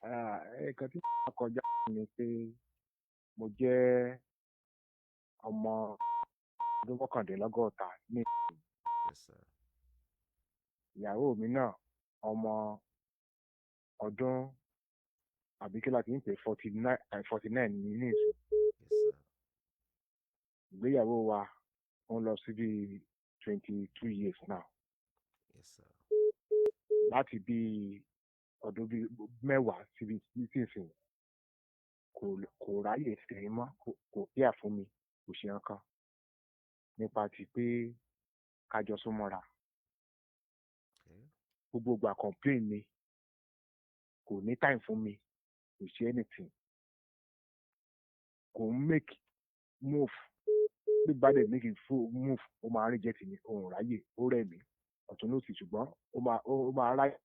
Ah, nǹkan tí mo kọjá ni pé mo jẹ́ ọmọ ọdún 69 ní Yes, sir. Ìyàwó mi náà, ọmọ ọdún, àbí kí la ti ń pè, 49 ní ìsìn. Yes, sir. Ìgbéyàwó wa, ó ń lọ sí bí 22 years now. Yes, sir. Láti bí ọdún bí 10 síbi sísìn, kò ráyè sí mọ́, kò kíà fún mi, kò ṣe nǹkan nípa ti pé ká jọ súnmọ́ra. Gbogbo ìgbà, complain ni, kò ní time fún mi, kò ṣe anything, kò ń make move. Bí bá dẹ̀ make full move, ó máa reject mi, òun ráyè, ó rẹ̀ mí, ọ̀tún lósì. Ṣùgbọ́n ó máa ráyè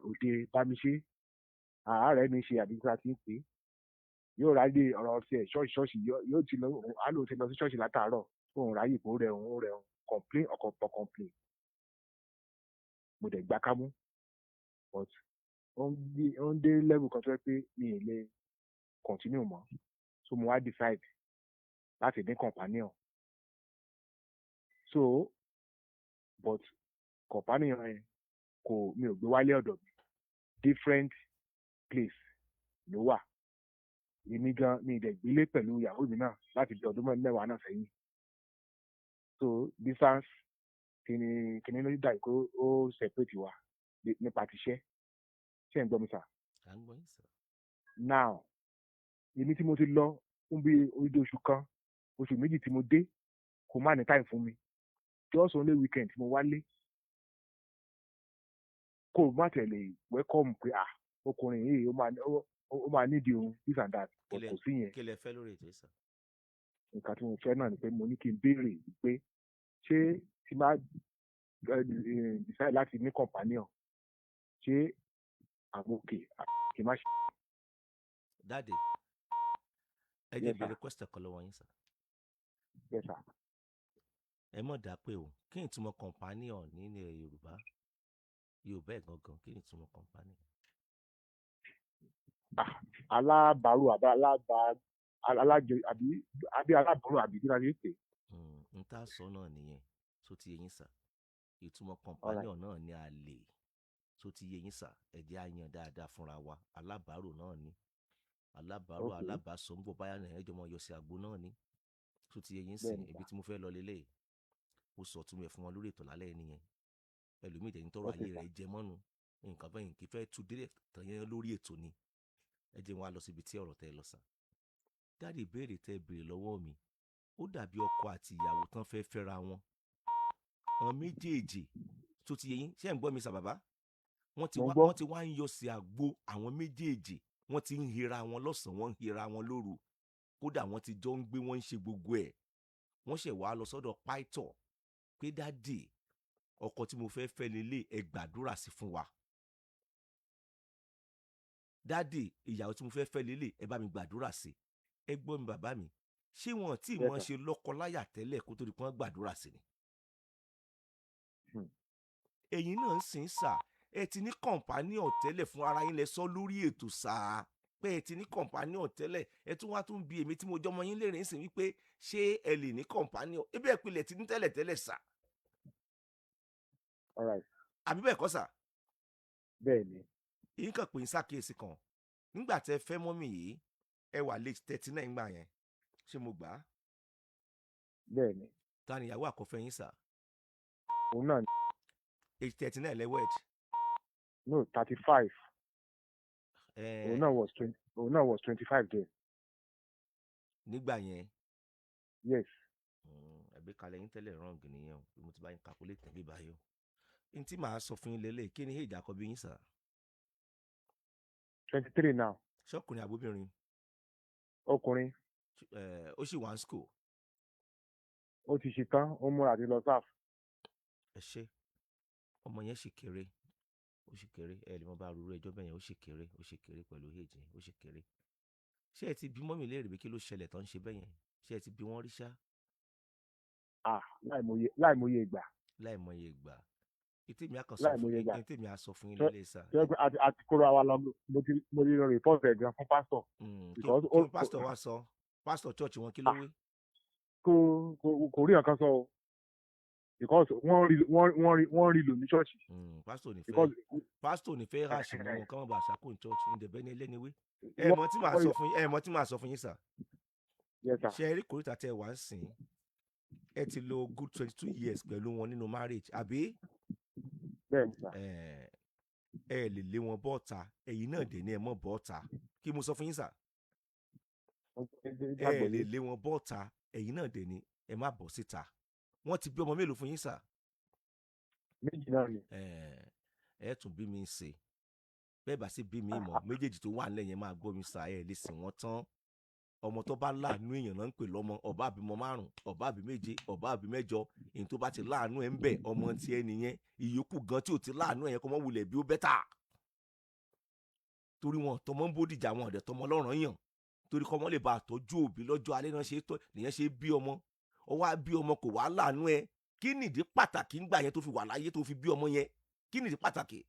òde bámiṣe, àárẹ̀ mi ṣe, àbí kí a ti ń pè é, yóò ráyè ọ̀rọ̀ tiẹ̀. Ṣọ́ọ̀ṣì, ṣọ́ọ̀ṣì yóò ti lọ, á lóun ti lọ sí ṣọ́ọ̀ṣì látàárọ̀, òun ráyè, kó rẹ̀ òun, ó rẹ̀ òun. Complain ọkọ̀ pọ̀ complain. Mo dẹ̀ gbá kámú, but ó ń dé level kan tó yẹ pé mi ì lè continue mọ́. So mo wá decide láti ní companion. So, but companion yẹn, kò, mi ò gbé wálé ọ̀dọ̀ mi, different place ló wà. Èmi gan, mi ì dẹ̀ gbélé pẹ̀lú ìyàwó mi náà láti bí ọdún 10 náà sẹ́yìn. So distance kìíní kìíní ló dà kó ó separate wa nípa tiṣẹ́. Ṣé ń gbọ́ mi, sir? À ń gbọ́ yín, sir. Now, èmi tí mo ti lọ fún bí odidi oṣù kan, oṣù 2 tí mo dé, kò má ní time fún mi. Just only weekend tí mo wálé, kò má tẹ̀lé welcome pé, ah, ọkùnrin yìí, ó máa nídìí òun, this and that, but kò sí yẹn. Kí lẹ fẹ́ lórí ètò yìí, sir? Nǹkan tí mo fẹ́ náà ni pé mo ní kí n béèrè pé ṣé tí bá decide láti ní companion, ṣé àwọn òkè kì í má ṣe? Daddy, ẹ jẹ́ Yes, sir. béèrè question kan lọ́wọ́ yín, sir. Yes, sir. Ẹ mọ̀ dá pé o, kí ni ìtumọ̀ companion nílẹ̀ Yorùbá, Yorùbá ẹ̀ gangan? Kí ni ìtumọ̀ companion? Ah, alábàárò, àbí alábà, alájọ, àbí alábàárò, àbí kí la ṣe pè? N tá a sọ náà nìyẹn. Tó ti yé yín, sir? Ìtumọ̀ companion náà ni àlè. Tó ti yé yín, sir? Ẹ jẹ́ á yan dáadáa fúnra wa. Alábàárò náà ni alábàárò. Alábàásọ ń bọ̀ báyà náà, ẹjọ́ mọ yọ sí àgbo náà ni. Tó ti yé yín sìn? Bẹ́ẹ̀ni, Ibi sir. tí mo fẹ́ lọ lélẹ̀, ó sọ túmọ̀ ẹ̀ fún wọn lórí ètò lálẹ́ nìyẹn. Ẹlòmíì tẹ̀yìn tọrọ ayé rẹ̀ jẹ mọ́nu nǹkan bẹ́yìn, kì í fẹ́ tu délẹ̀ tán yẹn lórí ètò ni. Ẹ jẹ́ wọn á lọ síbi tí ọ̀rọ̀ tẹ́ ẹ lọ sàn. Daddy, ìbéèrè tẹ́ ẹ béèrè lọ́wọ́ mi, ó dàbí ọkọ àti ìyàwó tán fẹ́ fẹ́ra wọn, àwọn méjèèjì. Tó ti yé yín? Ṣé ẹ̀ ń gbọ́ mi sà, bàbá? Wọ́n ti Mo ń wá gbọ́. Wọ́n ti wá ń yọ sí àgbo. Àwọn méjèèjì, wọ́n ti ń hira wọn lọ́sàn-án, wọ́n ń hira wọn lóru, kódà wọ́n ti jọ ń gbé, wọ́n ń ṣe gbogbo ẹ̀. Wọ́n ṣẹ̀ wá lọ sọ́dọ̀ pastor pé, "Daddy, ọkọ tí mo fẹ́ fẹ́ lélẹ̀, ẹ gbàdúrà sí fún wa. Daddy, ìyàwó tí mo fẹ́ fẹ́ lélẹ̀, ẹ bá mi gbàdúrà sí." Ẹ gbọ́ mi, bàbá mi, ṣé wọn tí Yes, mọ̀ sir. ṣe lọ́kọ-láyà tẹ́lẹ̀ kó tó di pé wọ́n gbàdúrà sí ni? Ẹ̀yin náà ń sìn, sir, ẹ ti ní companion tẹ́lẹ̀. Fún ara yín lẹ sọ lórí ètò, sir, pé ẹ ti ní companion tẹ́lẹ̀. Ẹ tún wá tún bi èmi tí mo jọmọ yín léèrè ń sìn wípé ṣé ẹ lè ní companion ebi ẹ pilẹ̀ ti ní tẹ́lẹ̀ tẹ́lẹ̀, sir. All right. Àbí bẹ́ẹ̀ kọ́, sir? Bẹ́ẹ̀ ni. Yín kàn pé ń ṣàkíyèsí kan. Nígbà tẹ fẹ́ mummy yìí, ẹ wà late 39 gbà yẹn. Ṣé mo gbà á? Bẹ́ẹ̀ ni. Ta ni ìyàwó àkọ́fẹ́ yín, sir? Òun náà ni. Age 39 lẹ wed? No, 35. Òun náà was 25 then. Nígbà yẹn? Yes. Àgbékalẹ̀ yín tẹ́lẹ̀ wrong nìyẹn o, bí mo ti bá yín calculate tẹ̀lé báyìí o. N tí màá sọ fún yín lélẹ̀, kí ni age àkọ́bí yín, sir? 23 now. Ṣọkùnrin àbóbìnrin? Ọkùnrin. Ó sì wà ní school? Ó ti ṣe tán, ó múra àti lọ serve. Ẹ ṣe, ọmọ yẹn sì kéré, ó sì kéré. Ẹ lè mọ bá rúru ẹjọ́ bẹ́ẹ̀ yẹn. Ó sì kéré, ó sì kéré pẹ̀lú age yẹn, ó sì kéré. Ṣé ẹ ti bí mummy léèrè pé kí ló ṣẹlẹ̀ tó ń ṣe bẹ́ẹ̀ yẹn? Ṣé ẹ ti bí wọ́n rí ṣá? Ah, láìmọye ìgbà. Láìmọye ìgbà. Ètè mi á kàn sọ Láì fún mọye gbà. Ètè mi á sọ fún yín Ṣé- lélẹ̀ sà. Tó jẹ́ pé àti kóra wa lọ, mo ti lọ report ẹ̀ gan fún pásítọ̀. Kí Because kí ni pásítọ̀ wá sọ? Pásítọ̀ church wọn, kí ló wí? Kò rí nǹkan sọ o, because wọ́n rí lò ní ṣọ́ọ̀ṣì. Pásítọ̀ ò ní fẹ́ Because pásítọ̀ ò ní fẹ́ rush mọ́ wọn kán bá ṣàkóso ní church ní dẹ̀bẹ́ ní ẹlẹ́niwé. Ẹ mọ̀ tí màá sọ fún yín, ẹ mọ̀ tí màá sọ fún yín sà. Yes sir. Ṣe rí kòríta tẹ wá ń sìn, ẹ ti lo good 22 years pẹ̀lú wọn nínú marriage, àbí? Bẹ́ẹ̀ ni sir. Ẹ lè lé wọn bọ́ọ̀ta, ẹ̀yin náà dẹ̀ ní ẹ mọ̀ bọ́ọ̀ta. Kí mo sọ fún yín sà? Ẹ lè lé wọn bọ́ọ̀ta, ẹ̀yin náà dẹ̀ ní ẹ má bọ̀ síta. Wọ́n ti bí ọmọ mélòó fún yín sà? Méjì náà ni. Ẹ tún bí mi ń ṣe bẹ́ẹ̀ bá sì bí mi mọ̀ méjèèjì tó wà nílẹ̀ yẹn, máa gbọ́ mi sà, ẹ lè sìn wọ́n tán. Ọmọ tó bá láàánú èèyàn náà ń pè lọ́mọ. Ọba àbímọ márùn, ọba àbí méje, ọba àbí mẹ́jọ, èyí tó bá ti láàánú ẹ ń bẹ, ọmọ tí ẹ nìyẹn. Ìyókù gan tí ò ti láàánú ẹ yẹn, kó mọ́ wulẹ̀ bí ó better, torí wọn tọmọ ń bódìjà, wọn ọ̀dẹ̀ tọmọ lọ́rùn yàn, torí kọ́ mọ́ lè bá àtọ́jú òbí lọ́jọ́ alẹ́ náà ṣe tọ́ nìyẹn. Ṣe bí ọmọ, ọwọ́ á bí ọmọ, kò wá láàánú ẹ, kí nìdí pàtàkì ńgbà yẹn tó fi wà láyé, tó fi bí ọmọ yẹn? Kí nìdí pàtàkì?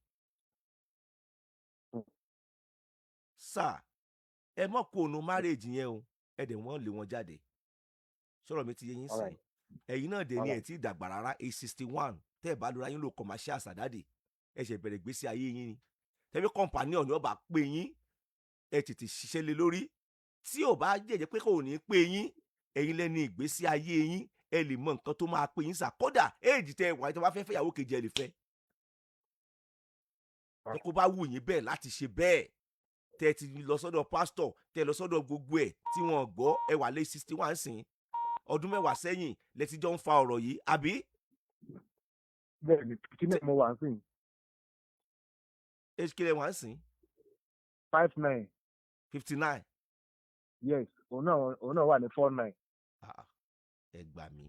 Sáà ẹ mọ̀ kó nu marriage yẹn o, ẹ dẹ̀ wọ́n lé wọn jáde. Sọ̀rọ̀ mi ti yé yín sìn? Ẹ̀yin náà dẹ̀ ní ẹ̀ tí ì dàgbà rárá, age 61. Tẹ́ ẹ̀ bá lóra yín lò commercial sàdáàdì, ẹ ṣẹ̀ bẹ̀rẹ̀ gbèsè ayé yín ni. Tẹ́bí company ọ̀nà ọba pé yín, ẹ tètè ṣiṣẹ́ lé lórí. Tí ò bá jẹ́jẹ́ pé kò ní pé yín, ẹ̀yin lẹ́ni ìgbésí ayé yín, ẹ lè mọ nǹkan tó máa pé yín sà. Kódà éèjì tẹ wà, tó bá fẹ́ fẹ́yàwó kejì, ẹ lè fẹ́ tó kó bá wù yín bẹ́ẹ̀ láti ṣe bẹ́ẹ̀. Tẹ́ ti lọ sọ́dọ̀ pásítọ̀, tẹ́ lọ sọ́dọ̀ gbogbo ẹ̀ tí wọ́n gbọ́, ẹ wà lé 61 sìn. Ọdún 10 sẹ́yìn lẹ ti jọ ń fa ọ̀rọ̀ yìí, àbí? Bẹ́ẹ̀ ni, kí ni mo wà sí. Age kílẹ̀ wà ń sìn? 59. 59. Yes, òun náà wà ní 49. Ẹ gbà mí,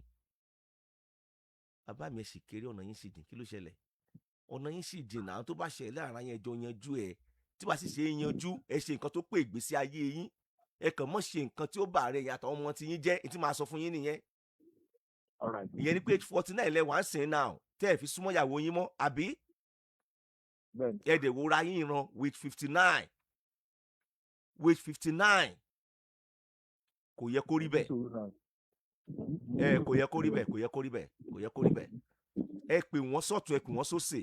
bàbá mi, ẹ sì kéré, ọ̀nà yín sì jìn. Kí ló ṣẹlẹ̀? Ọ̀nà yín sì jìn náà. Tó bá ṣẹlẹ̀ láàrin yẹn, jọ yanjú ẹ. Tí wàá sì ṣe é yanjú, ẹ ṣe nǹkan tó pé ìgbésí ayé yín. Ẹ kàn mọ́ ṣe nǹkan tí ó bà rẹ̀ yàtọ̀ ọmọ tí yín jẹ́. Ẹ tí máa sọ fún yín nìyẹn. Ìyẹn ni pé 49 lẹ wà ń sìn náà, tẹ́ ẹ fi súnmọ́ ìyàwó yín mọ́, àbí? Ẹ dẹ̀ wúra yín ran with 59, with 59. Kò yẹ kó rí bẹ́ẹ̀. Ẹ kò yẹ kó rí bẹ́ẹ̀, kò yẹ kó rí bẹ́ẹ̀, kò yẹ kó rí bẹ́ẹ̀. Ẹ pè wọ́n sọ̀tún, ẹ pè wọ́n sósè.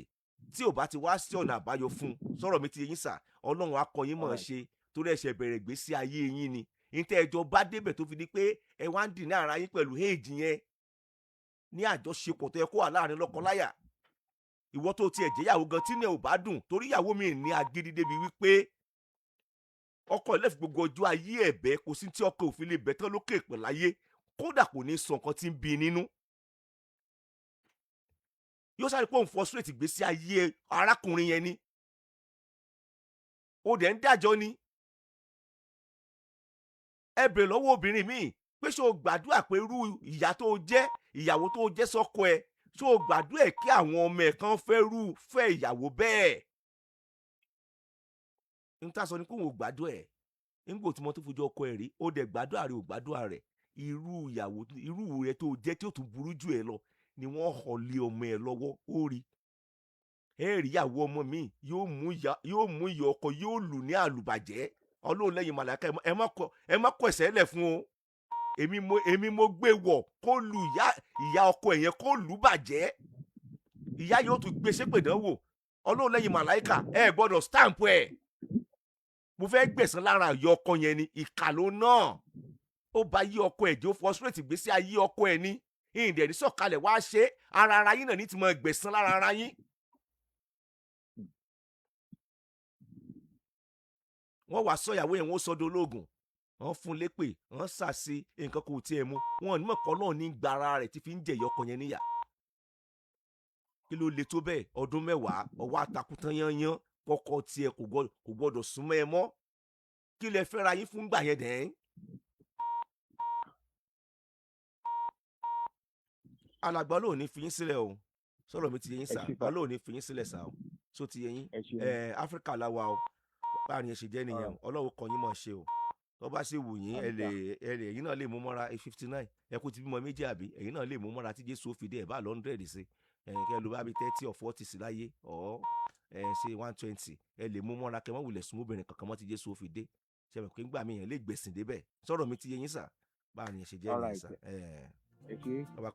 Tí ò bá ti wá sí ọ̀nà àbáyọ fún un, sọ̀rọ̀ mi ti yé yín sà? Ọlọ́run á kọ́ yín mọ̀ ọ́n ṣe, torí ẹ̀ṣẹ̀ bẹ̀rẹ̀ gbèsè ayé yín ni. Ìtẹ́ ẹjọ́ bá débẹ̀ tó fi di pé ẹ wá ń dì ní ara yín pẹ̀lú éèjì yẹn ní àjọṣepọ̀ tó yẹ kó wà láàrin lọ́kọ-láyà. Ìwọ tó tiẹ̀ jẹ́yàwó gan, tí ní ẹ ò bá dùn, torí ìyàwó mi ní agídí débi wípé ọkọ ilé fi gbogbo ọjọ́ ayé ẹ̀ bẹ́, kò sí tí ọkọ òfin lè bẹ́ tán lókè pẹ̀ láyé. Kódà kò ní sọ nǹkan tí ń bí nínú, yóò sáré pé òun frustrate ìgbésí ayé arákùnrin yẹn ni. Ó dẹ̀ ń dájọ́ ni. Ẹ bèrè lọ́wọ́ obìnrin míì pé ṣé o gbàdúrà pé irú ìyá tó jẹ́, ìyàwó tó jẹ́ sọ́kọ ẹ, ṣé o gbàdúrà ẹ̀ kí àwọn ọmọ ẹ̀ kan fẹ́ rú fẹ́ ìyàwó bẹ́ẹ̀? N ta sọ ni kó òun ò gbàdúrà ẹ̀ nígbà tí mo tó fojú ọkọ ẹ̀ rí. Ó dẹ̀ gbàdúrà rẹ̀, ò gbàdúrà rẹ̀. Irú ìyàwó irú rẹ̀ tó jẹ́, tí ó tún burú jù ẹ lọ ni wọ́n họ lé ọmọ ẹ lọ́wọ́. Ó rí ẹ rí ìyàwó ọmọ mi, yóò mú ìyá ọkọ, yóò lù ní àlùbàjẹ́. Ọlọ́run lẹ́yìn màlàkà, ẹ má kọ ẹsẹ̀ lẹ̀ fún o. Èmi mo gbé wọ̀ kó lu ìyá ọkọ ẹ̀ yẹn, kó lù ú bàjẹ́. Ìyá yóò tún gbé ṣépè dánwò. Ọlọ́run lẹ́yìn màláìkà, ẹ gbọ́dọ̀ stamp ẹ̀. Mo fẹ́ gbẹ̀san lára ìyá ọkọ yẹn ni. Ìkà ló náà, ó bá yí ọkọ ẹ̀ jẹ́, ó frustrate ìgbésí ayé ọkọ ẹ̀ ní ìdẹ̀ ní sọ̀kalẹ̀ wá ṣe ara yín náà ní ti mọ gbẹ̀san lára ara yín. Wọ́n wàá sọ ìyàwó yẹn, wọ́n sọdọ̀ ológun, wọ́n fún lépè, wọ́n sàṣe nǹkan kò tiẹ̀ mu. Wọn ò ní mọ̀ kọ́ náà ní gbára rẹ̀ tí fi ń jẹ̀yọ́ ọkọ yẹn níyà. Kí ló le tó bẹ́ẹ̀? Ọdún 10, ọwọ́ àtakùtàn yányán, kọ́kọ́ tiẹ̀ kò gbọ́dọ̀ súnmọ́ ẹ mọ́. Kí lẹ fẹ́ra yín fún gbà yẹn dẹ̀? Alàgbà, Ọlọ́run ní fi yín sílẹ̀ o. Sọ̀rọ̀ mi ti yé yín sà? Ọlọ́run ní fi yín sílẹ̀ sà o. So ti yé yín? Ẹ Áfíríkà la wà o. Báàrin ẹ ṣe jẹ́ nìyẹn o. Ọlọ́run kọ́ yín mọ̀ ṣe o. Tó bá sì wù yín, ẹ lè ẹ̀yin náà lè mú mọ́ra. 59, ẹ kó ti bímọ méjì, àbí? Ẹ̀yin náà lè mú mọ́ra tí Jésù ó fi dé. Ẹ̀ bá lọ 100 sí. Ẹ̀yin kẹ́ ẹ ló bá bí 30 or 40 sí láyé ọ̀ ẹ̀ ṣe 120, ẹ lè mú mọ́ra kẹ́ mọ́ wulẹ̀ sún obìnrin kankan mọ́ tí Jésù ó fi dé. Ṣe mọ̀ pé ńgbà míì yẹn lè gbẹ̀sìn débẹ̀? Sọ̀rọ̀ mi ti yé yín sà? Báwo ni ẹ ṣe jẹ́ nìyẹn sà? Ẹ ṣé. Ọba.